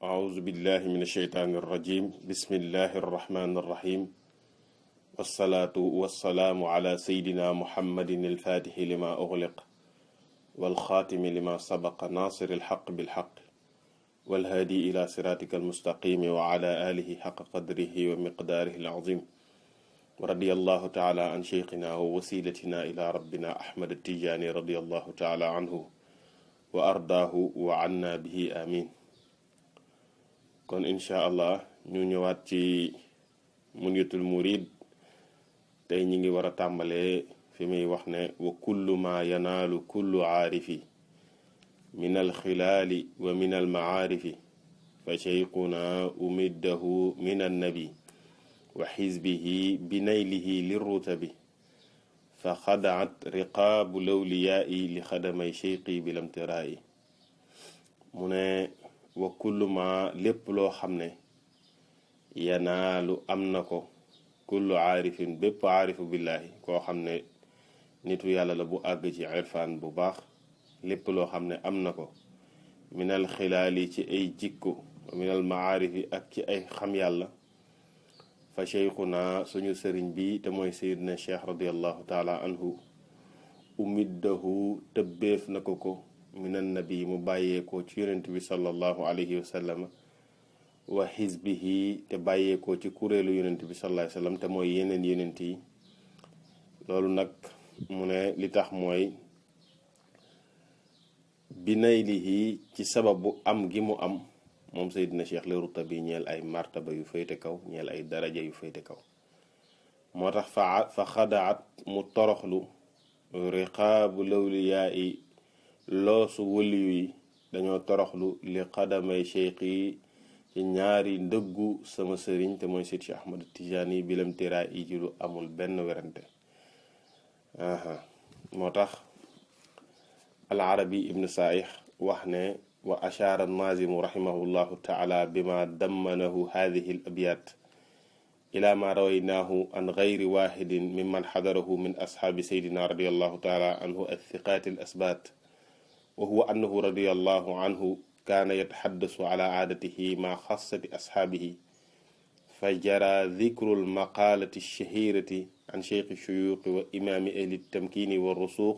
أعوذ بالله من الشيطان الرجيم بسم الله الرحمن الرحيم والصلاة والسلام على سيدنا محمد الفاتح لما أغلق والخاتم لما سبق ناصر الحق بالحق والهادي إلى صراطك المستقيم وعلى آله حق قدره ومقداره العظيم ورضي الله تعالى عن شيخنا ووسيلتنا إلى ربنا أحمد التجاني رضي الله تعالى عنه وأرضاه وعنا به آمين. kon incha allah ñu ñëwaat ci munyatul murid tey ñi ngi war a tàmbalee fi muy wax ne wa kullu ma yanaalu kullu aarifi min alxilaali wa min almacaarifi fa cheyquna umiddahu min annabi wa xizbihi binaylihi lirrutabi fa xadaat riqaabu lawliyaai li xadamay cheyqi bilamtiraayi mu ne wa kullu ma lépp loo xam ne yanaalu am na ko kullu aarifin bépp aarifu billaahi koo xam ne nitu yàlla la bu àgg ci irfaan bu baax lépp loo xam ne am na ko minal xilaali ci ay jikko minal maarifi ak ci ay xam yàlla fa cheikhuna suñu sëriñ bi te mooy sayidna cheikh radiallahu taala anhu umiddahu tëbbeef na ko minan nabi mu bàyyeekoo ci yonent bi sallallahu alayhi wa sallam wa xisbihi te bàyyeekoo ci kuréelu yonent bi sallallahu alayhi wa sallam te mooy yeneen yonent yi loolu nag mu ne li tax mooy binaylihi ci sababu am gi mu am moom Seydina Cheikh li rutabi ñeel ay martaba yu féete kaw ñeel ay daraja yu féete kaw moo tax fa xadaat mu toroxlu riqaabu lawliyaa yi loosu wëliyu yi dañoo toroxlu li xadamay cheikh yi ci ñaari ndëggu sama sëriñ te mooy Seydi Cheikh Ahmad Tijaani bilam tiraa yi ci lu amul benn werante moo tax al arabi ibn saih wax ne wa ashaara nazimu rahimahullahu taala bima dammanahu hadihi al abyat ila ma rawaynaahu an gayri waxidin mimman xadarahu min ashaabi seydina radiallahu taala anhu athiqaati al asbaat wa huwa annahu radiyallahu anhu kaana yataxaddasu ala aadatihi ma xassati ashaabihi fa jara dikru lmaqaalati lshahirati an cheikhi shuyuuqi wa imaami ahli tamkiini wa rusuuq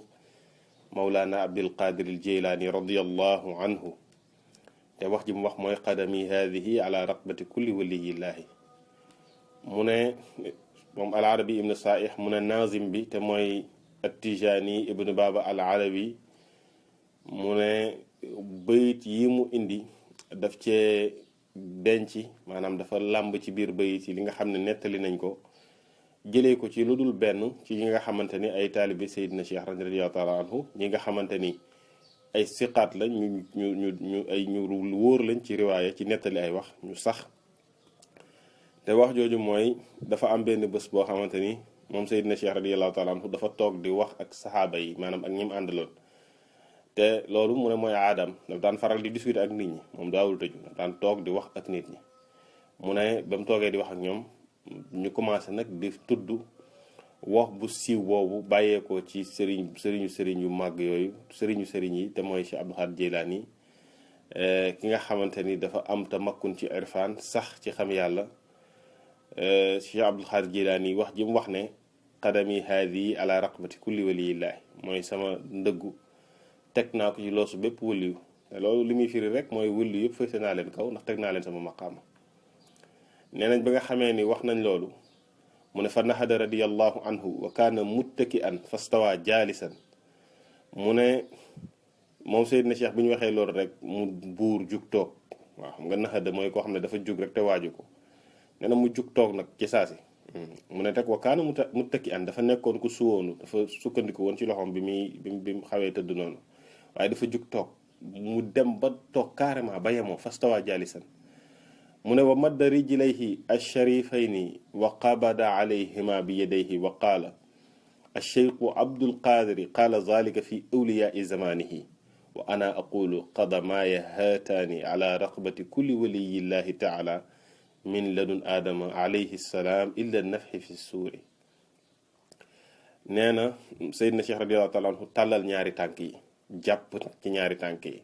mawlaana abdilqaadir aljeylaani radiyallahu anhu te wax ji mu wax mooy qadami haadihi ala raqbati kulli waliyillaahi mu ne moom al arabi ibnu saaih mu ne naazim bi te mooy attijaani ibnu baaba al alawi mu ne bayit yi mu indi daf cee denc maanaam dafa làmb ci biir bayit yi li nga xam ne nettali nañ ko jëlee ko ci lu dul benn ci ñi nga xamante ni ay taalibi Seydina Cheikh radiyallahu taala anhu ñi nga xamante ni ay siqaat la ñu wóor lañ ci riwaaya ci nettali ay wax ñu sax te wax jooju mooy dafa am benn bés boo xamante ni moom Seydina Cheikh radiyallahu taala anhu dafa toog di wax ak saxaaba yi maanaam ak ñi mu àndaloon te loolu mu ne mooy aadam daf daan faral di discuter ak nit ñi moom daawul tëju daf daan toog di wax ak nit ñi mu ne ba mu toogee di wax ak ñoom ñu commencé nag di tudd wax bu siiw boobu bàyyeekoo ci sëriñ yu màgg yooyu sëriñ yi te mooy Cheikh Abdul Xaadir Jeylaani ki nga xamante ni dafa am te makkun ci irfaan sax ci xam yàlla Cheikh Abdul Xaadir Jeylaani wax ji mu wax ne qadami haadi ala raqbati kulli waliyillaahi mooy sama ndëggu teg naa ko ci loosu bépp wëliyu te loolu li muy firi rek mooy wëliyu yëpp fëse naa leen kaw ndax teg naa leen sama maqaama nee nañ ba nga xamee ni wax nañ loolu mu ne fa nahada radiyallahu anhu wa kaana muttaki an fastawa jaalisan mu ne moom Seydina Cheikh bi ñu waxee loolu rek mu buur jug toog waaw xam nga nahada mooy koo xam ne dafa jug rek te waaju ko nee na mu jug toog nag ci saasi mu ne teg wa kaana muttaki an dafa nekkoon ku suwoonu dafa sukkandiku woon ci loxoom bi mu xawee tëdd noonu waaye dafa jug toog mu dem ba toog carrément ba yemoo fastawa jaalisan mu ne wa madda rijlayhi alsharifayni wa qabada alayhima bi yadayhi wa qaala alcheikhu abdulqadiri qaala zalika fi awliyaai zamanihi wa ana aqulu qadamaaya haataani ala raqbati kulli waliyillahi taala min ladun aadama alayhi salaam illa nafxi fi suuri nee na Seydina Cheikh radiyallahu taala anhu tàllal ñaari tànk yi jàpp ci ñaari tànk yi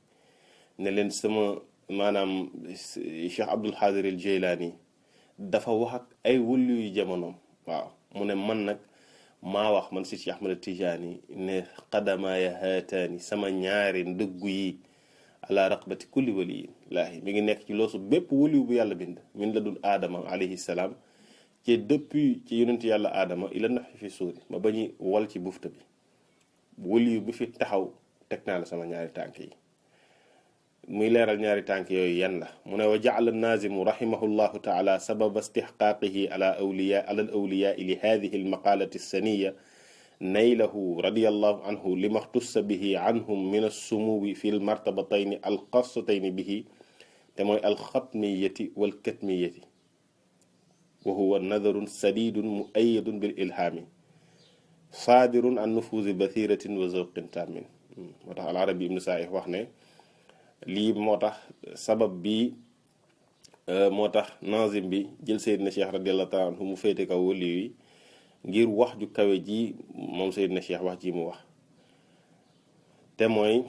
ne leen sama maanaam Cheikh Abdul Xaadir al Jeylaani dafa wax ak ay wëllu yu jamonoom. waaw mu ne man nag maa wax man si Cheikh Ahmad Tijaani ne qadamaaya haataani sama ñaari ndëggu yi ala raqbati kulli waliyin laahi mi ngi nekk ci loosu bépp waliyu bu yàlla bind min la dul aadama alayhi salaam ci depuis ci yonent yàlla aadama ila naxi fi suuri ma bañuy wal ci bufta bi waliyu bu fi taxaw teg naa la sama ñaari tànk yi. muy leeral ñaari tànk yooyu yan la mu ne wa jaala naazimu rahimahullahu taala sababa istixqaaqihi ala al awliyaa li hadihi almaqaalati saniya naylahu radiallahu anhu lima xtussa bihi anhum min assumuwi fi lmartabatayni alxassatayni bihi te mooy alxatmiyati walkatmiyati wa huwa nadarun sadidun muayadun bil ilhaami saadirun an nufuusi bathiratin wa zawqin taamin. moo tax al arabi ibnu saih wax ne lii moo tax sabab bi moo tax nazim bi jël Seydina Cheikh radiyallahu taala anhu mu féete kaw wali yi ngir wax ju kawe ji moom Seydina Cheikh wax ji mu wax te mooy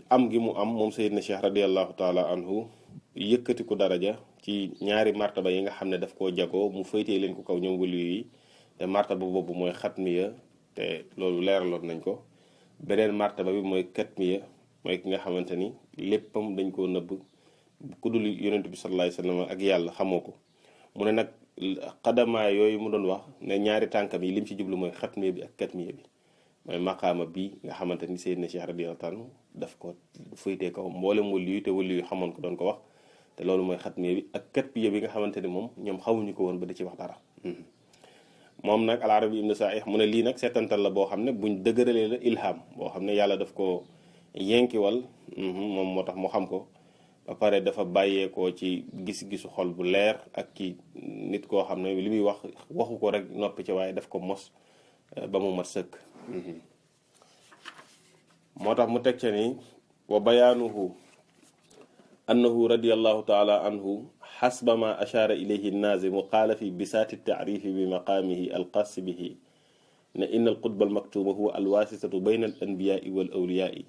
am gi mu am moom Seydina Cheikh radiyallahu taala anhu yëkkati ko daraja ci ñaari martaba yi nga xam ne daf koo jagoo mu féetee leen ko kaw ñoom wali yi te martaba boobu mooy xatmiya te loolu leeraloon nañ ko. beneen martaba bi mooy katmiya mooy ki nga xamante ni léppam dañ koo nëbb ku dul yonent bi sallallahu alayhi wasallam ak yàlla xamoo ko. mu ne nag xadamaa yooyu mu doon wax ne ñaari tànkam yi lim ci jublu mooy xatmiya bi ak katmiya bi mooy maqaama bi nga xamante ni Seydina Cheikh radiyallahu anhu daf ko féetee kaw mboolem wali yu te wali yu xamoon ko doon ko wax te loolu mooy xatmiya bi ak katmiya bi nga xamante ni moom ñoom xamuñu ko woon ba da ci wax dara. moom nag al arabi ibnu saih mu ne lii nag seetantal la boo xam ne buñ dëgëralee la ilham boo xam ne yàlla daf ko yenkiwal moom moo tax mu xam ko ba pare dafa bàyyeekoo ci gis-gisu xol bu leer ak ci nit koo xam ne li muy wax waxu ko rek noppi ci waaye daf ko mos ba mu mat sëkk. moo tax mu teg ca ni wa bayaanuhu annahu radiyallahu taala anhu xasba ma ashaara ilayhi naazimu qaala fi bisaati taarifi bi maqaamihi alxaas bihi ne inna alqutba almaktuba huwa alwaasitatu bayna al anbiyaai wal awliyaai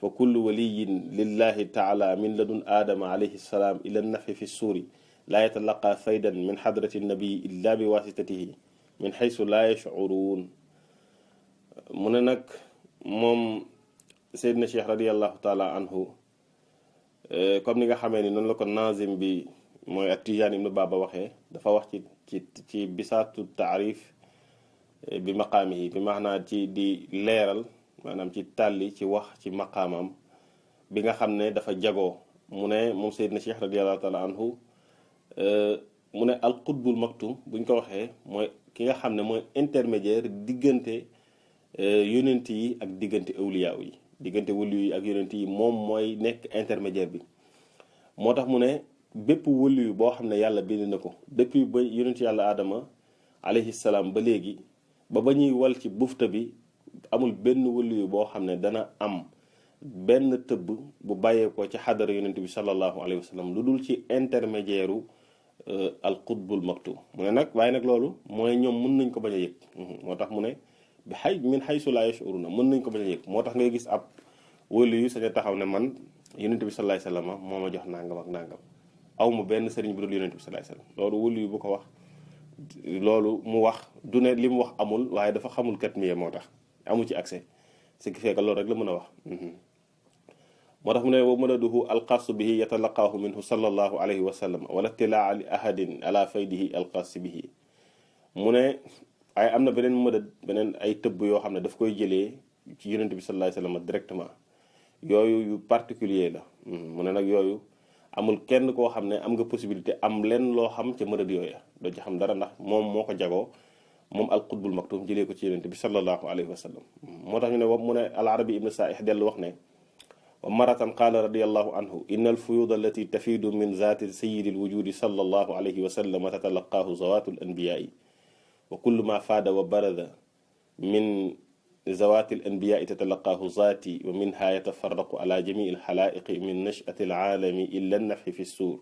fa kullu waliyin lillahi taala min ladun aadama alayhi salaam ila nafi fi suuri laa yatalaqa faydan min xadrati nabii illa bi waasitatihi min xaysu laa yashcuruun. mu ne nag moom Seydina Cheikh radiyallahu taala anhu comme ni nga xamee ni noonu la ko nazim bi mooy at-Tijaan ibnu Baba waxee dafa wax ci bisaatu taarif bi maqaamihi bi maanaa ci di leeral maanaam ci tàlli ci wax ci maqaamam bi nga xam ne dafa jagoo. mu ne moom Seydina Cheikh radiyallahu taala anhu mu ne al qutbul maktum buñ ko waxee mooy ki nga xam ne mooy intermédiaire diggante yonent yi ak diggante awliyaa yi diggante wëliyu yi ak yonent yi moom mooy nekk intermédiaire bi. moo tax mu ne bépp wëliyu boo xam ne yàlla bind na ko depuis ba yonent yàlla aadama alayhi salaam ba léegi ba ñuy wal ci bufta bi amul benn wëliyu boo xam ne dana am benn tëbb bu bàyyeekoo ci xadara yonent bi sallallahu alayhi wa sallam lu dul ci intermédiaire u al qutbul maktum. mu ne nag waaye nag loolu mooy ñoom mën nañ ko bañ a yëg. moo tax mu ne bi min haysu laa yash'uruna mën nañ ko bañ a yëg. moo tax ngay gis ab wëliyu sañ a taxaw ne man yonent bi sallallahu alayhi wasallam moo ma jox nangam ak nangam aw ma benn sëriñ bu dul yonent bi sallallahu alayhi wasallam loolu wëliyu bu ko wax loolu mu wax du ne li mu wax amul waaye dafa xamul katmiya moo tax amu ci accès ce qui fait que loolu rek la mën a wax. moo tax mu ne wa madaduhu alxaasu bihi yatalaqaahu minhu sallallahu alayhi wa sallam wala tilaa li ahadin ala faydihi alxaasi bihi. mu ne ay am na beneen mëdad beneen ay tëbb yoo xam ne daf koy jëlee ci yonent bi sallallahu alayhi wa sallam directement yooyu yu particulier la. mu ne nag yooyu amul kenn koo xam ne am nga possibilité am leen loo xam ca mëdad yooya doo ci xam dara ndax moom moo ko jagoo moom alqutbul maktum jëlee ko ci yonent bi sallallahu alayhi wa sallam. moo tax ñu ne mu ne al arabi ibnu saih dellu wax ne wa maratan qaala radiyallahu anhu inna alfuyuud allati tafiidu min zaati sayyidi alwujudi sallallahu alayhi wa sallam tatalaqaahu zawaatu alanbiyaai wa kullu ma faada wa barada min zawaati alanbiyaai tatalaqaahu zaati wa minha yatafarraqu ala jamii alxalaaiqi min nachati alaalami illa nafi fi suur.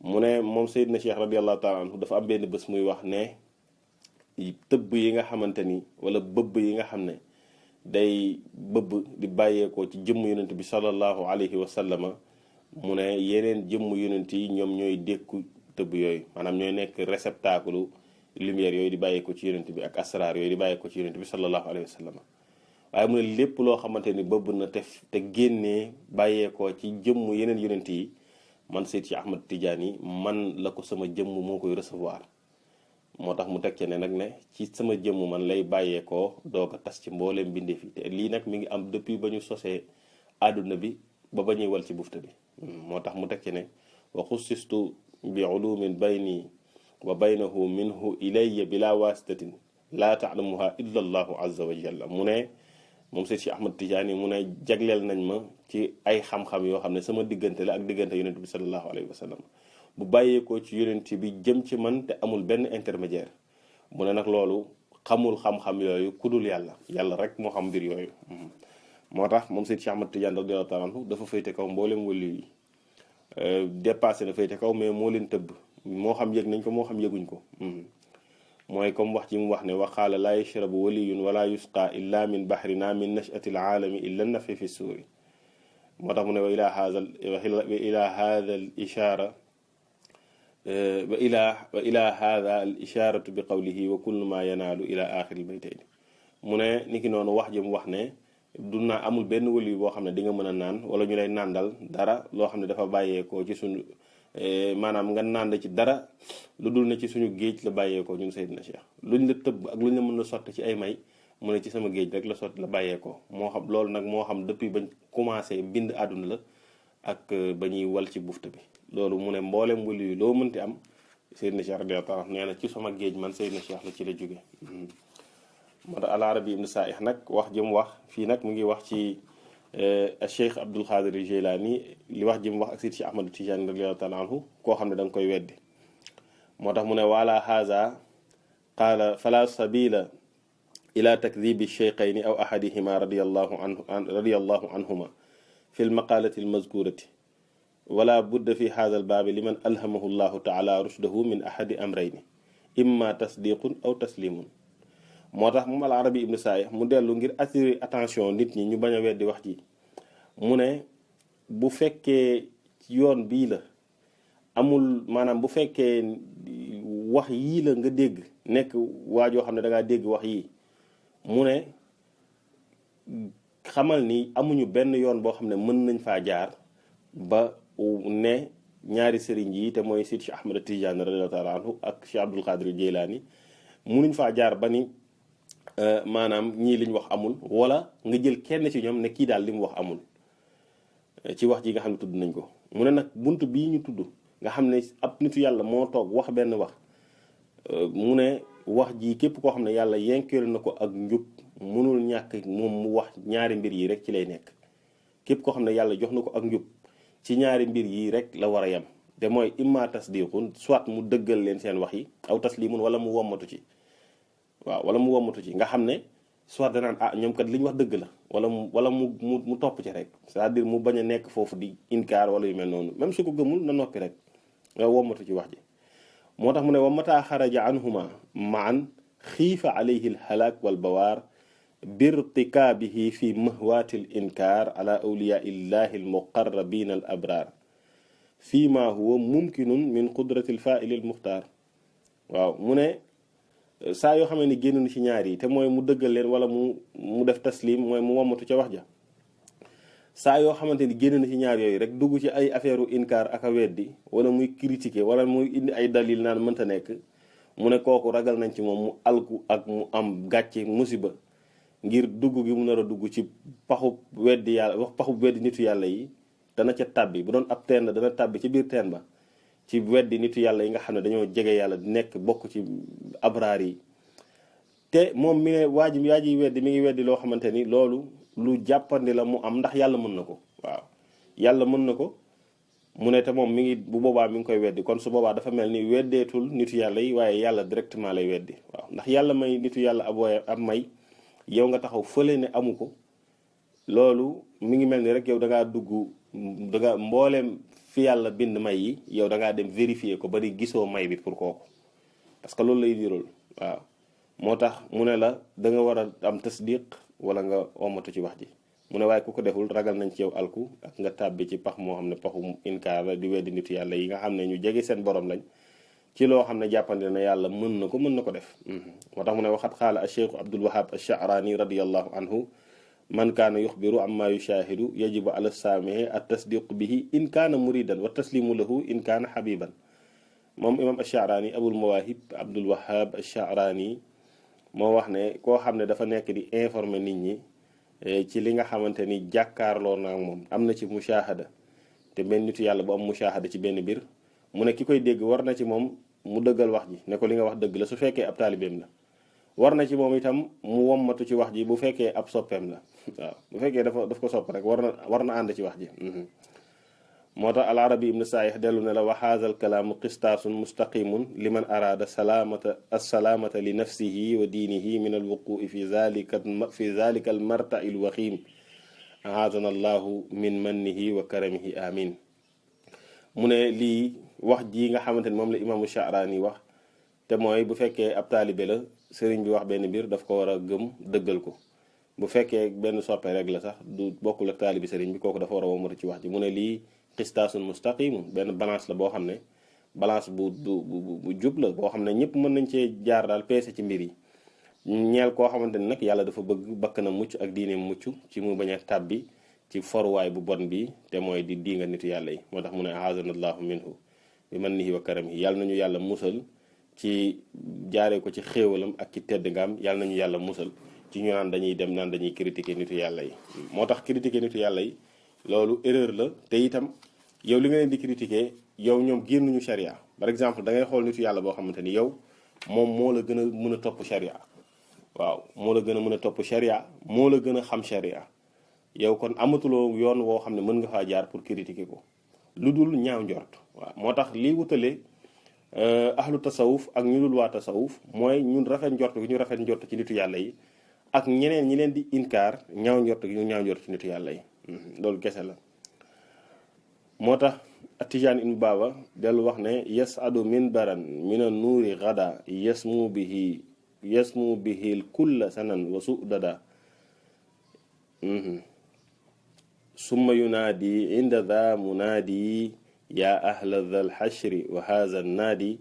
mu ne moom Seydina Cheikh radiyallahu taala anhu dafa am benn bés muy wax ne tëbb yi nga xamante ni wala bëbb yi nga xam ne day bëbb di bàyyeekoo ci jëmm yonent bi sallallahu alayhi wa sallama mu ne yeneen jëmm yonent yi ñoom ñooy dékku tëbb yooyu maanaam ñooy nekk réceptacle lumière yooyu di bàyyeekoo ci yonent bi ak asrar yooyu di bàyyeekoo ci yonent bi sallallahu alayhi wa sallama waaye mu ne lépp loo xamante ni bëbb na te génnee bàyyeekoo ci jëmm yeneen yonent yi man Seydi Ahmad Tidiane man la ko sama jëmm moo koy recevoir moo tax mu teg ci ne nag ne ci sama jëmm man lay bàyyeekoo doog a tas ci mbooleem mbindeef yi te lii nag mi ngi am depuis ba ñu sosee àdduna bi ba ñuy wal ci bufta bi moo tax mu teg ci ne wa xussistu bi ulumin bayni wa baynahu minhu ilayya bila wasitatin laa taalamuha illa allahu azza wa jalla mu ne moom Seydi Ahmad Tidiane mu ne jagleel nañ ma ci ay xam-xam yoo xam ne sama diggante la ak diggante yonent bi sallallahu alayhi wa sallam bu bàyyeekoo ci yonent bi jëm ci man te amul benn intermédiaire mu ne nag loolu xamul xam-xam yooyu kudul yàlla rek moo xam mbir yooyu moo tax moom Seydi Ahmad Tidiane radiyallahu taala anhu dafa féete kaw mboolem wàllu yi dépassé na féete kaw mais moo leen tëbb moo xam yëg nañ ko moo xam yëguñ ko mooy comme wax ci mu wax ne wa qaala laa yashrabu waliyun wala yusqa illa min bahrina min nashati alaalami illa nafi fi suuri moo tax mu ne wa ila hada al ishara wa ila hada al isharatu bi qawlihi wa kullu ma yanaalu ila axiri baytayn mu ne ni ki noonu wax ji mu wax ne du naa amul benn wali boo xam ne di nga mën a naan wala ñu lay nàndal dara loo xam ne dafa bàyyeekoo ci suñu maanaam nga nànd ci dara lu dul ne ci suñu géej la bàyyeekoo ñun Seydina Cheikh luñ la tëbb ak luñ la mën a sotti ci ay may mu ne ci sama géej rek la sotti la bàyyeekoo moo xam loolu nag moo xam depuis bañ commencé bind àdduna la ak ba ñuy wal ci bufta bi loolu mu ne mboolem wali yi loo mënti am Seydina Cheikh radiyallahu ta'ala nee na ci sama géej man Seydina Cheikh la ci la jóge moo tax al-Arabi ibn Saih nag wax jëm wax fii nag mu ngi wax ci Cheikh Abdul Qadir Jilani li wax jëm wax ak Seydi Ahmad Tidiane radiyallahu ta'ala anhu koo xam ne da nga koy weddi moo tax mu ne wala haza qaala fala sabila ila takdibi sheykhayni aw ahadihima radiyallahu anhuma fi lmaqalati almazkurati wala budda fi hadha albaabi liman alhamahu llahu taala rushdahu min ahadi amrayni imma tasdiqun aw taslimun moo tax moom al-Arabi ibn Saih mu dellu ngir attirer attention nit ñi ñu bañ a weddi wax ji mu ne bu fekkee yoon bii la amul maanaam bu fekkee wax yii la nga dégg nekk waajoo xam ne da ngaa dégg wax yii mu ne xamal ni amuñu benn yoon boo xam ne mën nañ faa jaar ba ne ñaari sëriñ yi te mooy Seydi Ahmad Tidiane radiyallahu ta'ala anhu ak Cheikh Abdul Qadir Jilani munuñ faa jaar ba ni maanaam ñii liñ wax amul wala nga jël kenn ci ñoom ne kii daal li mu wax amul ci wax ji nga xam ne tudd nañ ko mu ne nag bunt bii ñu tudd nga xam ne ab nitu yàlla moo toog wax benn wax mu ne wax ji képp koo xam ne yàlla yenkeel na ko ak njub mënul ñàkk moom mu wax ñaari mbir yi rek ci lay nekk képp koo xam ne yàlla jox na ko ak njub ci ñaari mbir yi rek la war a yem te mooy imma tasdiqun soit mu dëggal leen seen wax yi aw taslimun wala mu wommatu ci waaw wala mu wommatu ci nga xam ne soit danaan ñoom kat li ñu wax dëgg la wala mu topp ci rek c'est-à-dire mu bañ a nekk foofu di inkaar wala yu mel noonu même su ko gëmul na noppi rek nga wommatu ci wax ji moo tax mu ne wa mata xaraja anhuma maan xiifa alayhi alhalaak walbawaar birtikaabihi fi mahwaati al inkaar ala awliyaa illahi almuqarrabin al abraar fii ma huwa mumkinun min qudrati alfaaili almuxtaar waaw mu ne saa yoo xamee ni génn ci ñaar yi te mooy mu dëggal leen wala mu def taslim mooy mu wommatu ca wax ja saa yoo xamante ni génn na ci ñaar yooyu rek dugg ci ay affaire u inkaar ak a weddi wala muy critiquer wala muy indi ay dalil naan mënta nekk mu ne kooku ragal nañ ci moom mu alku ak mu am gàcce musiba ngir dugg gi mu nar a dugg ci paxu weddi yàlla wax paxu weddi nitu yàlla yi dana ca tàbbi bu doon ab teen la dana tàbbi ci biir teen ba ci weddi nitu yàlla yi nga xam ne dañoo jege yàlla di nekk bokk ci abraar yi te moom mi ngi waa ji weddi mi ngi weddi loo xamante ni loolu lu jàppandi la mu am ndax yàlla mën na ko waaw yàlla mën na ko mu ne te moom mi ngi bu boobaa mi ngi koy weddi kon su boobaa dafa mel ni weddeetul nitu yàlla yi waaye yàlla directement lay weddi waaw ndax yàlla may nitu yàlla ab may yow nga taxaw fële ne amu ko loolu mi ngi mel ni rek yow da ngaa dugg da nga mbooleem fi yàlla bind may yi yow da ngaa dem vérifier ko ba di gisoo may bi pour kooku parce que loolu lay dirool waaw moo tax mu ne la da nga war a am tasdiq wala nga omatu ci wax ji mu ne waaye ku ko deful ragal nañ ci yow alku ak nga tàbbi ci pax moo xam ne paxu inkaar la di weddi nitu yàlla yi nga xam ne ñu jege seen borom lañ ci loo xam ne jàppandi na yàlla mën na ko def moo tax mu ne waxat xaala a cheikhu Abdul Wahab Ash-Sha'rani radiyallahu anhu man kaana yuxbiru amma yushahidu yajibu ala saamihi at tasdiqu bihi in kaana muridan wa taslimu lahu in kaana habiban moom imam Ash-Sha'rani abul mawahib Abdul Wahab Ash-Sha'rani moo wax ne koo xam ne dafa nekk di informer nit ñi ci li nga xamante ni jàkkaarloo na ak moom am na ci mushahada te benn nitu yàlla bu am mushahada ci benn mbir mu ne ki koy dégg war na ci moom mu dëggal wax ji ne ko li nga wax dëgg la su fekkee ab taalibeem la war na ci moom itam mu wommatu ci wax ji bu fekkee ab soppeem la waaw bu fekkee daf ko sopp rek war na ànd ci wax ji moo tax al arabi ibn saayih dellu ne la wa haadha al kalaamu qistaasun mustaqimun liman araada salaamata li nafsihi wa diinihi min al wuqu'i fi zalika al marta'i al waxiim ahaadana allahu min mannihi wa karamihi amin mu ne lii wax ji nga xamante ni moom la imaamu Sha'rani wax te mooy bu fekkee ab taalibe la sëriñ bi wax benn mbir daf ko war a gëm dëggal ko bu fekkee benn soppe rek la sax du bokkul ak taalibe sëriñ bi kooku dafa war a womatu ci wax ji mu ne lii qistaasun mustaqimun benn balance la boo xam ne balance bu jub la boo xam ne ñëpp mën nañ cee jaar daal peese ci mbir yi ñeel koo xamante ni nag yàlla dafa bëgg bakkanam mucc ak diineem mucc ci mu bañ a tàbbi ci foruwaay bu bon bi te mooy di nga nitu yàlla yi moo tax mu ne aazana allahu minhu bi mannihi wa karamihi yàlla nañu yàlla musal ci jaaree ko ci xéewalam ak ci tedd ngaam yàlla nañu yàlla musal ci ñu naan dañuy dem naan dañuy critiquer nitu yàlla yi moo tax critiquer nitu yàlla yi loolu erreur la te itam yow li nga leen di critiquer yow ñoom génnuñu sharia par exemple da ngay xool nitu yàlla boo xamante ni yow moom moo la gën a mën a topp sharia waaw moo la gën a mën a topp sharia moo la gën a xam sharia yow kon amatuloo yoon woo xam ne mën nga faa jaar pour critiquer ko lu dul ñaaw njort waaw moo tax lii wutale ahlu tasawuf ak ñu dul waa tasawuf mooy ñun rafet njort gi ñu rafet njort ci nitu yàlla yi ak ñeneen ñi leen di inkaar ñaaw njort gi ñu ñaaw njort ci nitu yàlla yi loolu kese la moo tax Tijaan ibn Baaba dellu wax ne yas'adu minbaran mina nuuri gada yasmu bihi kulla sanan wa sudada summa yunaadi inda dha munaadi ya ahla dhal hashri wa hadha naadi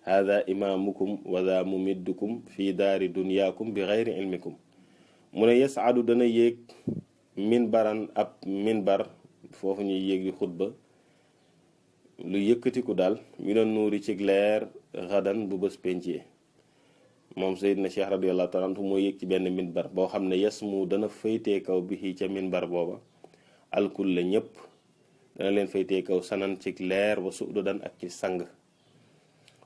hadha imamukum wa dha mumiddukum fi daari dunyaakum bi ghayri ilmikum mu ne yas'adu dana yéeg minbaran ab minbar foofu ñuy yéeg di xutba lu yëkkatiku daal mi doon nuuri ci leer xadan bu bés pencee moom Seydina Cheikh radiyallahu taala anhu moo yéeg ci benn minbar boo xam ne yasmu dana faytee kaw bi ca minbar booba alkul la ñëpp dana leen faytee kaw sanan ci leer wa suudu dan ak ci sang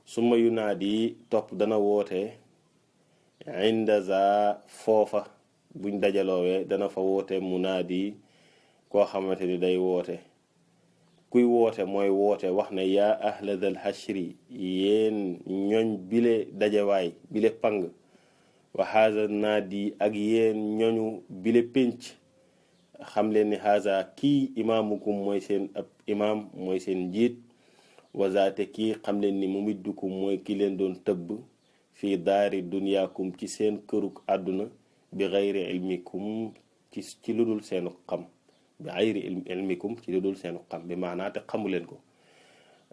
suma yu naat yi topp dana woote inda za foofa buñ dajaloowee dana fa woote munaadi koo xamante ni day woote kuy woote mooy woote wax ne yaa ahla dal hashri yéen ñooñ bile dajawaay bile pang wa haza naadi ak yéen ñooñu bile pénc xam leen ni haza kii imaamukum mooy seen ab imaam mooy seen njiit wazaate kii xam leen ni mumiddukum mooy ki leen doon tëbb fii daari dunyaakum ci seen këruk àdduna bi xayri ilmikum ci lu dul seenu xam bi xayri ilmikum ci lu dul seenu xam bi maanaa te xamu leen ko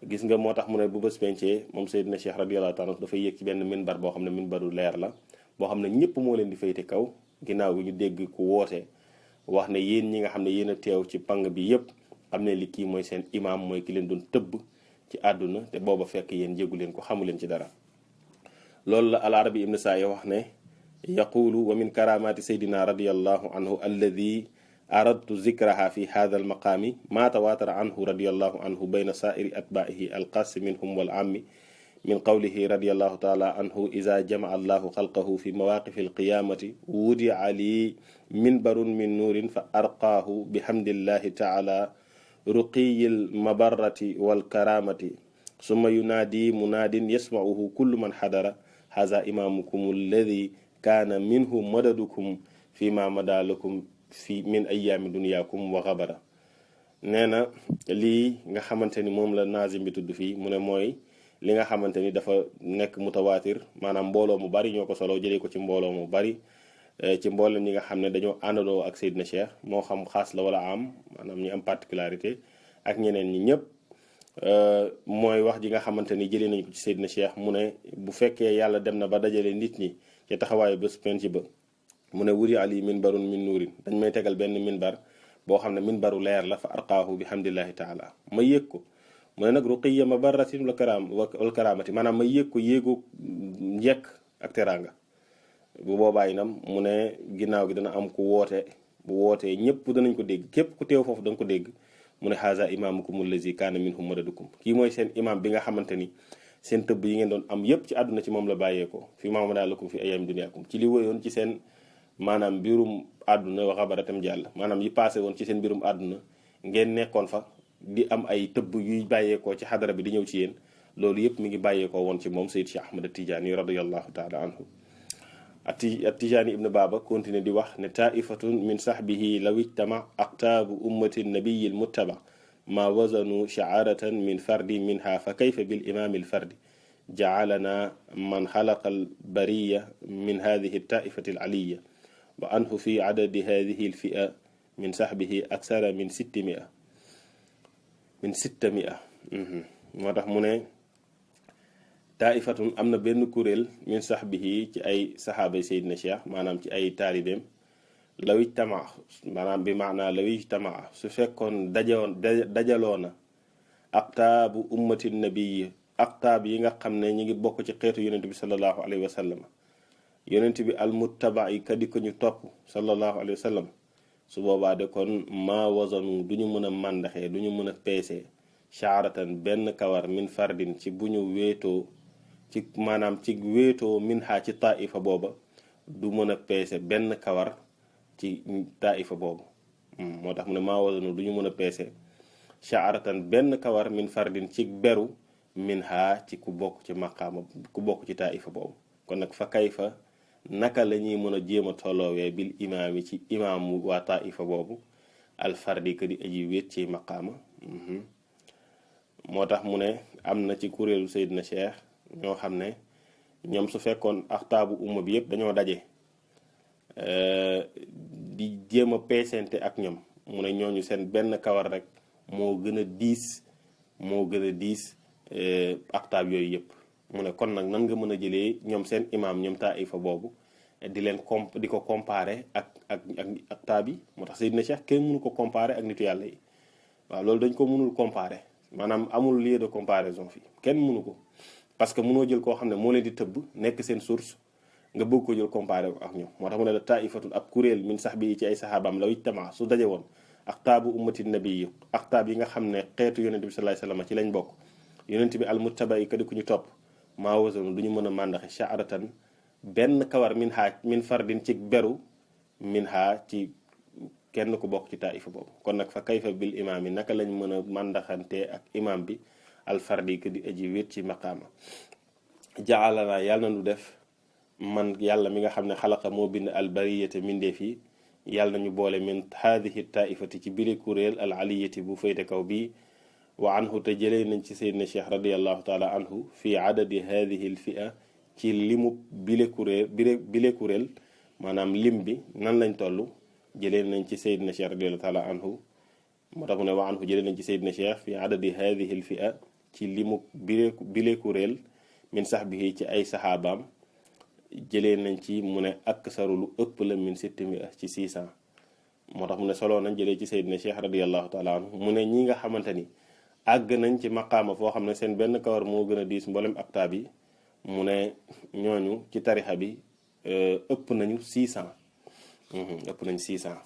gis nga moo tax mu ne bu bés pencee moom Seydina Cheikh radiyallahu taala dafay yéeg ci benn minbar boo xam ne minbaru leer la boo xam ne ñëpp moo leen di fayte kaw ginnaaw gi ñu dégg ku woote wax ne yéen ñi nga xam ne yéen a teew ci pang bi yépp xam ne li kii mooy seen imaam mooy ki leen doon tëbb ci àdduna te booba fekk yéen jégu leen ko xamu leen ci dara loolu la al arabi ibn saaya wax ne yaqulu wa min karamati saydina radiyallahu anhu alladi aradtu zikraha fi hadha al maqami ma tawatara anhu radiyallahu anhu bayna sairi atbaihi alqasi minhum wal ammi min qawlihi radiyallahu taala anhu iza jamaa allahu xalqahu fi mawaqifi alqiyamati wudia li minbarun min nuurin fa arqaahu bihamdillahi taala ruqiyil mabarrati wal karamati summa yunaadi munaadin yasmauhu kullu man xadara haza imamukum alladi kaana minhu madadukum fi ma madalakum fi min ayaami dunyaakum wa xabara nee na lii nga xamante ni moom la naazim bi tudd fii mu ne mooy li nga xamante ni dafa nekk mutawaatir maanaam mbooloo mu bari ñoo ko solo jëlee ko ci mbooloo mu bari ci mboolem ñi nga xam ne dañoo àndandoo ak Seydina Cheikh moo xam xaas la wala am maanaam ñi am particularité ak ñeneen ñi ñëpp mooy wax ji nga xamante ni jëlee nañ ko ci Seydina Cheikh mu ne bu fekkee yàlla dem na ba dajale nit ñi ci taxawaayu bés penc ba mu ne wuri ali minbarun min nuurin dañ may tegal benn minbar boo xam ne minbaru leer la fa arqaahu bi hamdillahi taala ma yëg ko mu ne nag ruqiya mabaratin wal karamati maanaam ma yëg ko yéegu njekk ak teraanga bu boobaa inam mu ne ginnaaw gi dana am ku woote bu wootee ñëpp danañ ko dégg képp ku teew foofu da nga ko dégg mu ne haza imaamukum allazi kaana minhum madadukum kii mooy seen imam bi nga xamante ni seen tëbb yi ngeen doon am yépp ci àdduna ci moom la bàyyeekoo fi maamada lakum fi ayam duniyakum ci li wéyoon ci seen maanaam mbirum àdduna wa xabaratam jàll maanaam yi passé woon ci seen mbirum àdduna ngeen nekkoon fa di am ay tëbb yuy bàyyeekoo ci xadara bi di ñëw ci yéen loolu yépp mi ngi bàyyeekoo woon ci moom Seyd Cheikh Ahmad Tijaani radiyallahu taala anhu Tijaani ibn Baba continué di wax ne taifatun min sahbihi law ijtama aqtaabu ummati nabiyi l muttaba ma wazanu shaaratan min fardi minha fa kayfa bil imaami l fardi jacalana man xalaqa al bariya min hadihi taifati al aliya wa anhu fi adadi hadihi l fia min sahbihi aksara min 600 moo tax mu ne taifatun am na benn kuréel min sahbihi ci ay saxaabay Seydina Cheikh maanaam ci ay taalibeem law ijtamaa maanaam bi maanaa law ijtamaa su fekkoon dajaloo na aqtaabu ummati nabii aqtaab yi nga xam ne ñi ngi bokk ci xeetu yonent bi sallallahu alayhi wa sallam yonent bi almuttaba yi kadi ko ñu topp sallallahu alayhi wa sallam su boobaa de kon maa wasanu du ñu mën a màndaxee du ñu mën a peese shaaratan benn kawar min fardin ci bu ñu wéetoo ci maanaam ci wéetoo min ha ci taifa booba du mën a peese benn kawar ci taifa boobu moo tax mu ne maa wasanu du ñu mën a peese shaaratan benn kawar min fardin ci beru min ha ci ku bokk ci maqaama ku bokk ci taifa boobu kon nag fa kayfa naka la ñuy mën a jéem a tolloowee bil imaam yi ci imaamu waa taifa boobu alfardi ka di aji wéet ci maqaama moo tax mu ne am na ci kuréelu Seydina Cheikh ñoo xam ne ñoom su fekkoon axtaabu umma bi yëpp dañoo daje di jéem a peesente ak ñoom mu ne ñooñu seen benn kawar rek moo gën a diis axtaab yooyu yëpp mu ne kon nag nan nga mën a jëlee ñoom seen imaam ñoom taifa boobu di leen di ko comparer ak axtaab yi moo tax Seydina Cheikh kenn mënu ko comparer ak nitu yàlla yi waaw loolu dañ ko mënul comparer maanaam amul lieu de comparaison fii kenn mënu ko parce que mënoo jël koo xam ne moo leen di tëbb nekk seen source nga bëgg ko jël comparé ko ak ñoom moo tax mu ne la taifatun ab kuréel min sax bi ci ay saxaabaam law ijtamaa su daje woon aqtaabu ummati nabi yi aqtaab yi nga xam ne xeetu yonent bi sallallahu alayhi wasallam ci lañ bokk yonent bi almuttaba yi kadi ku ñu topp maa wasanu du ñu mën a màndaxe shaaratan benn kawar min fardin ci beru min ha ci kenn ku bokk ci taifa boobu kon nag fa kayfa bil imaam yi naka lañ mën a màndaxante ak imam bi alfardi ka di aji wét ci maqaama jaalana yàlla na nu def man yàlla mi nga xam ne xalaqa moo bind albariyata mindeef yi yàlla nañu boole min haadihi taifati ci bile kuréel al aliyati bu fayte kaw bii wa anhu te jëlee nañ ci Seydina Cheikh radiallahu taala anhu fi adadi haadihi l fia ci limu bile kuréel maanaam lim bi nan lañ toll jëlee nañ ci Seydina Cheikh radiallahu taala anhu moo tax mu ne wa anhu jëlee nañ ci Seydina Cheikh fi adadi haadihi l fia ci limu bile kuréel min sahbihi ci ay saxaabaam jëlee nañ ci mu ne aksaru lu ëpp la min 600 ci 600 moo tax mu ne soloo nañ jëlee ci Seydina Cheikh radiallahu taala anhu mu ne ñi nga xamante ni àgg nañ ci maqaama foo xam ne seen benn kawar moo gën a diis mboolem aktaab yi mu ne ñooñu ci tarixa bi ëpp nañu 600 ëpp nañ 600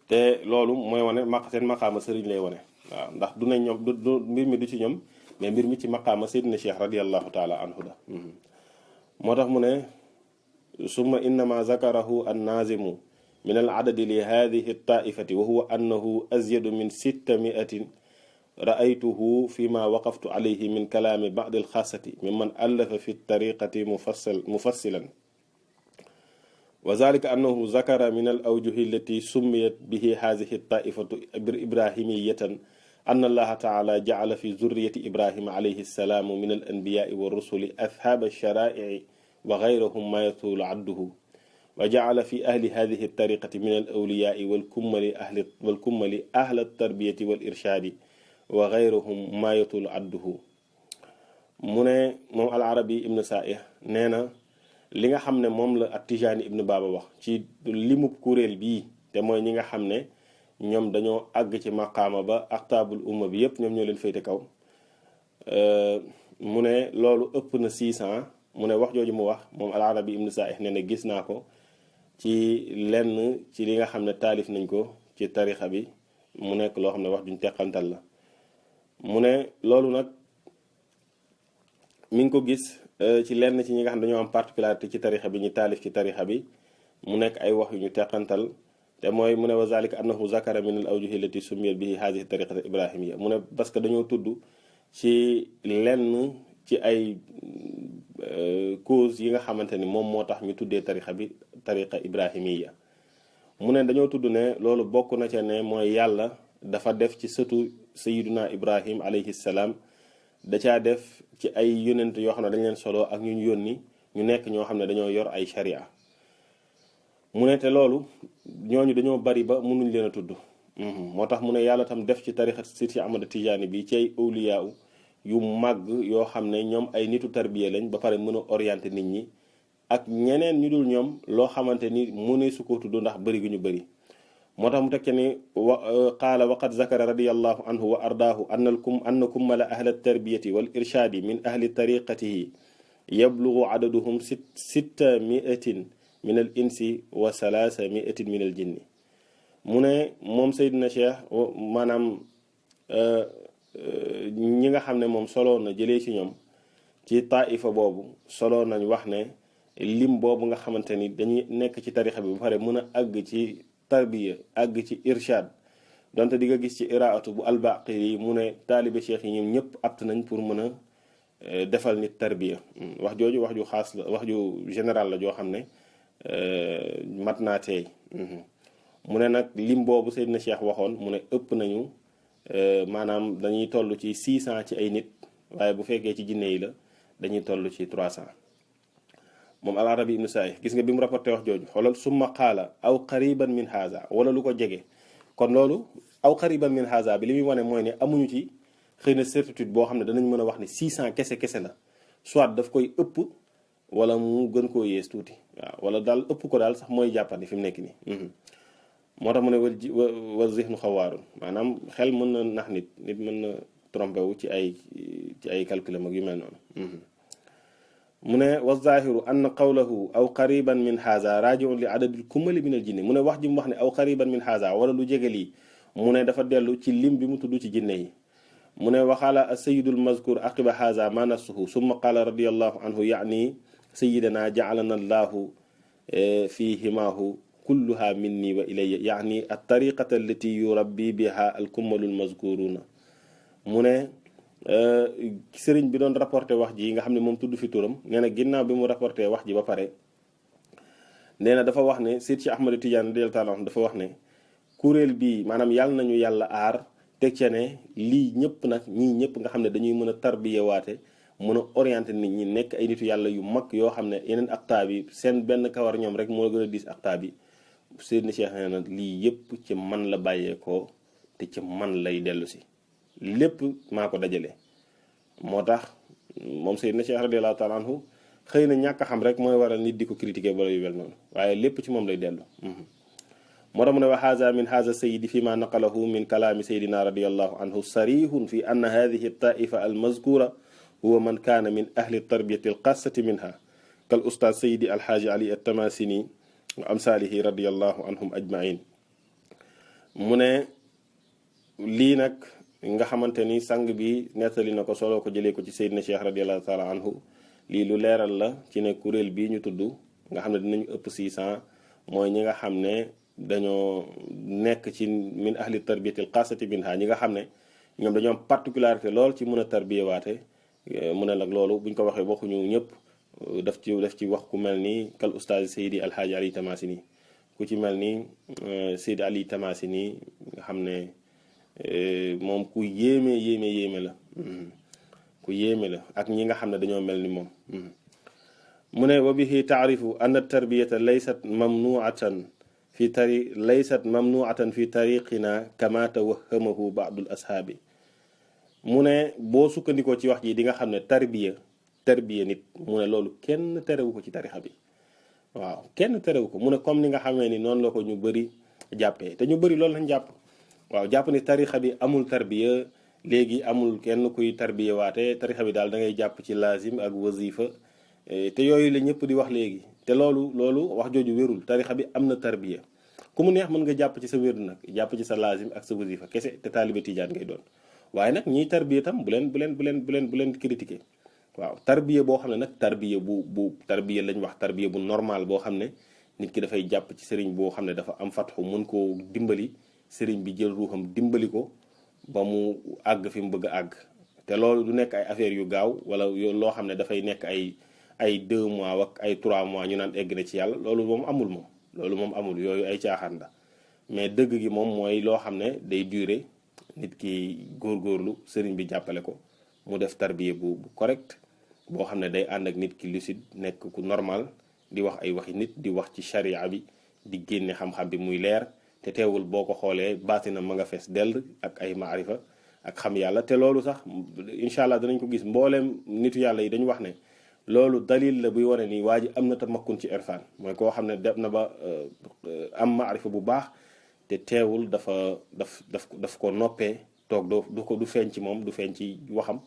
te loolu mooy wane seen maqaama sëriñ lay wane waaw ndax du nañ ñoom du mbir mi du ci ñoom mais mbir mi ci maqaama Seydina Cheikh radiallahu taala anhu da moo tax mu ne summa innama zakarahu annaazimu min al adadi li hadihi taifati wa huwa annahu azyadu min 600 ra'aytuhu fima waqaftu alayhi min kalaami ba'd al xaasati mimman allafa fi tariqati mufassilan wa zalika annahu zakara min al awjuhi allati summiyat bihi hadihi taifatu ibrahimiyatan أن الله تعالى جعل في ذرية إبراهيم عليه السلام من الأنبياء والرسل أصحاب الشرائع وغيرهم ما يطول عده wa jaala fi ahli hadihi tariqati min al awliyaai walkummali ahla tarbiyati wal irshaadi wa gayruhum ma yatul adduhu. mu ne moom al arabi ibnu saih nee na li nga xam ne moom la ak tijaani ibnu baaba wax ci limub kuréel bii te mooy ñi nga xam ne ñoom dañoo àgg ci maqaama ba aktaabul umma bi yépp ñoom ñoo leen féete kaw. mu ne loolu ëpp na 600. mu ne wax jooju mu wax moom al arabi ibnu saih nee na gis naa ko ci lenn ci li nga xam ne taalif nañ ko ci tarixa bi mu nekk loo xam ne wax duñ teqantal la. mu ne loolu nag mi ngi ko gis ci lenn ci ñi nga xam ne dañoo am particularité ci tarixa bi ñu taalif ci tarixa bi mu nekk ay wax yu ñu teqantal te mooy mu ne wa zalika annahu zakara min al awjuhi allati sumiyat bihi hadhihi tariqata ibrahimia. mu ne parce que dañoo tudd ci lenn ci ay cause yi nga xamante ni moom moo tax ñu tuddee tarixa bi tariqa ibrahimiya. mu ne dañoo tudd ne loolu bokk na ca ne mooy yàlla dafa def ci sëtu sayiduna ibrahim alayhi salaam da caa def ci ay yonent yoo xam ne dañ leen solo ak ñu yónni ñu nekk ñoo xam ne dañoo yor ay sharia. mu ne te loolu ñooñu dañoo bari ba mënuñ leen a tudd. moo tax mu ne yàlla tam def ci tarixa Seydi Ahmad Tijaani bi ci ay awliyaa yu màgg yoo xam ne ñoom ay nitu tarbiya lañ ba pare mën a orienté nit ñi ak ñeneen ñu dul ñoom loo xamante ni mënee su ko tudd ndax bëri gu ñu bëri. moo tax mu tekke ni qaala waqad zakara radiyallahu anhu wa ardaahu anna kummala ahla tarbiyati wal irshaadi min ahli tariqatihi yablugu adaduhum 600 min al insi wa 300 min al jinni. mu ne moom Seydina Cheikh maanaam ñi nga xam ne moom solo na jëlee ci ñoom ci taifa boobu solo nañ wax ne lim boobu nga xamante ni dañuy nekk ci tarixa bi ba pare mën a àgg ci tarbiya àgg ci irshad donte di nga gis ci iraatu bu albaqiri mu ne taalibe cheikh yi ñoom ñëpp apt nañ pour mën a defal nit tarbiya. wax jooju wax ju xaas la wax ju général la joo xam ne mat naa teey. mu ne nag lim boobu Seydina Cheikh waxoon mu ne ëpp nañu maanaam dañuy toll ci 600 ci ay nit waaye bu fekkee ci jinne yi la dañuy toll ci 300. moom al arabi ibnu saih gis nga bi mu rapporté wax jooju xoolal summa qaala aw qariban min haza wala lu ko jege. kon loolu aw qariban min haza bi li muy wane mooy ne amuñu ci xëy na certitude boo xam ne danañ mën a wax ne 600 kese la soit daf koy ëpp wala mu gën koo yées tuuti waaw wala daal ëpp ko daal sax mooy jàppandi fi mu nekk nii. moo tax mu ne wa zihnu xawaarun maanaam xel mën na nax nit mën na trompé wu ci ay calculam ak yu mel noonu. mu ne wa zahiru anna qawlahu aw qariban min haza rajiun li adadil kumali min al jinni. mu ne wax ji mu wax ne aw qariban min haza wala lu jege lii mu ne dafa dellu ci lim bi mu tudd ci jinne yi. mu ne waxaala sayidul mazkur aqiba haza ma nafsuhu summa qaala radiyallahu anhu yaani sayidana jaalana allahu fi himaahu kulluha minni wa ilayya yaani at tariqata allati yurabbi biha al kummalu al mazkuruna. mu ne sëriñ bi doon rapporté wax ji nga xam ne moom tudd fi turam nee na ginnaaw bi mu rapporté wax ji ba pare nee na dafa wax ne Seydi Ahmad Tidiane radiyallahu ta'ala anhu dafa wax ne kuréel bii maanaam yàlla nañu yàlla aar teg ca ne lii ñëpp nag ñii ñëpp nga xam ne dañuy mën a tarbiya waate mën a orienté nit ñi nekk ay nitu yàlla yu mag yoo xam ne yeneen aktaab yi seen benn kawar ñoom rek moo gën a diis aktaab yi. Seydina Cheikh nee na lii yëpp ci man la bàyyeekoo te ci man lay dellu si lépp maa ko dajale. moo tax moom Seydina Cheikh radiyallahu ta'ala anhu xëy na ñàkk a xam rek mooy waral nit di ko critiquer bala yu wel noonu waaye lépp ci moom lay dellu. moo tax mu ne wa haza min haza sayidi fi ma naqalahu min kalaami saydina radiyallahu anhu sarihun fi anna hadihi taifa al mazkura huwa man kaana min ahli tarbiyati al qassati minha kal ustaz sayidi alhaaji ali at-tamasini wa amsalihi radiyallahu anhum ajmain. mu ne lii nag nga xamante ni sang bi nettali na ko solo ko jëlee ko ci Seydina Cheikh radiyallahu taala anhu lii lu leeral la ci ne kuréel bii ñu tudd nga xam ne dinañu ëpp 600 mooy ñi nga xam ne dañoo nekk ci min ahli tarbiyatil xaasati minha ñi nga xam ne ñoom dañoo am particularité lool ci mën a tarbiya waate. mu ne nag loolu buñ ko waxee waxuñu ñëpp daf ci wax ku mel ni kal ustaaz Seydi Alhaaji Ali Tamasini ku ci mel ni Seydi Ali Tamasini nga xam ne moom ku yéeme la ku yéeme la ak ñi nga xam ne dañoo mel ni moom. mu ne wa bihi taarifu anna tarbiyata laysat mamnuatan fi tariqina kama tawahamahu baadul ashaabi. mu ne boo sukkandikoo ci wax ji di nga xam ne tarbiya nit mu ne loolu kenn terewu ko ci tarixa bi. waaw kenn terewu ko mu ne comme ni nga xamee ni noonu la ko ñu bëri jàppee te ñu bëri loolu lañ jàpp. waaw jàpp ni tarixa bi amul tarbiya léegi amul kenn kuy tarbiya waate tarixa bi daal da ngay jàpp ci lazim ak wazifa te yooyu la ñëpp di wax léegi te loolu wax jooju wérul. tarixa bi am na tarbiya ku mu neex mën nga jàpp ci sa wérdu nag jàpp ci sa lazim ak sa wazifa kese te taalibe tijaan ngay doon waaye nag ñiy tarbiya tam bu leen critiquer. waaw tarbiya boo xam ne nag tarbiya bu tarbiya lañ wax tarbiya bu normal boo xam ne nit ki dafay jàpp ci sëriñ boo xam ne dafa am fatxu mën koo dimbali sëriñ bi jël ruuxam dimbali ko ba mu àgg fi mu bëgg a àgg te loolu du nekk ay affaires yu gaaw wala loo xam ne dafay nekk ay 2 mois ak ay 3 mois ñu naan egg na ci yàlla loolu moom amul yooyu ay caaxaan la mais dëgg gi moom mooy loo xam ne day durer nit ki góorgóorlu sëriñ bi jàppale ko mu def tarbiya bu correct boo xam ne day ànd ak nit ki lucide nekk ku normal di wax ay waxi nit di wax ci charia bi di génne xam-xam bi muy leer te teewul boo ko xoolee baatina ma nga fees dell ak ay maarifa ak xam yàlla te loolu sax incha allah danañ ko gis mbooleem nitu yàlla yi dañu wax ne loolu dalil la buy wane ni waa ji am na tamakkun ci irfan mooy koo xam ne def na ba am maarifa bu baax te teewul daf ko noppee toog du feeñ ci moom du feeñ ci waxam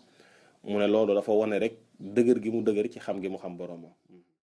mu ne loolu dafa wane rek dëgër gi mu dëgër ci xam gi mu xam boroomam